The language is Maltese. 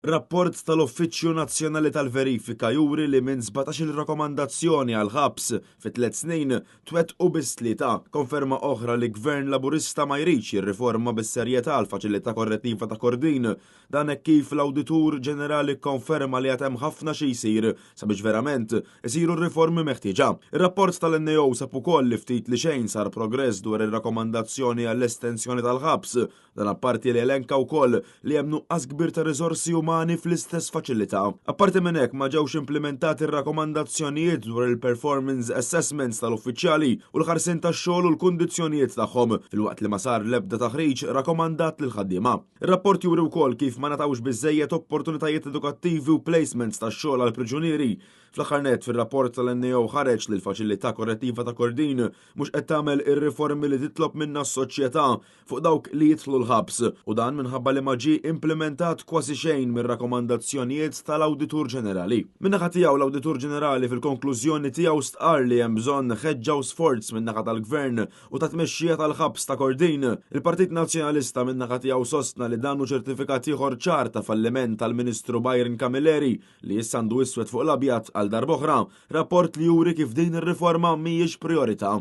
Rapport tal-Uffiċċju Nazzjonali tal-Verifika juri li minn 17-il rakkomandazzjoni għall-ħabs fi 3 snin twettqu biss tlieta. Konferma oħra li Gvern Laburista ma jridx jirriforma bis-serjetà l-faċilità korrettiva ta' Kordin. Dan hekk kif l-Awditur Ġenerali kkonferma li għad hemm ħafna xi jsir sabiex verament isiru r-riformi meħtieġa. Ir-rapport tal-NAO sab ukoll li ftit li xejn sar progress dwar ir-rakkomandazzjoni għall-estensjoni tal-ħabs. Dan apparti li elenka wkoll li hemm nuqqas kbir ta' riżorsi umani fl-istess faċilità. Apparti minn hekk ma ġewx implimentati r-rakkomandazzjonijiet dwar il-performance assessments tal-uffiċjali u l-ħarsien tax-xogħol u l-kundizzjonijiet tagħhom, filwaqt li ma sar l-ebda taħriġ rakkomandat lill-ħaddiema. Ir-rapport juri wkoll kif ma ngħatawx biżżejjed opportunitajiet edukattivi u placements tax-xogħol għall-priġunieri. Fl-aħħar nett, fir-rapport tal-NAO ħareġ li l-faċilità korrettiva ta' Kordin mhux qed tagħmel ir-riformi li titlob minnha s-soċjetà fuq dawk li jidħlu l-ħabs, u dan minħabba li ma ġie implimentat kważi xejn mir-rakkomandazzjonijiet tal-Awditur Ġenerali. Min-naħa tiegħu l-Awditur Ġenerali fil-konklużjoni tiegħu stqarr li hemm bżonn ħeġġa u sforz min-naħa tal-Gvern u tat-tmexxija tal-ħabs ta' Kordin. Il-Partit Nazzjonalista min-naħa tiegħu sostna li dan hu ċertifikat ieħor ċar ta' falliment tal-Ministru Byron Camilleri li issa għandu iswed fuq l-abjad għal darb'oħra rapport li juri kif din ir-riforma mhijiex prijorità.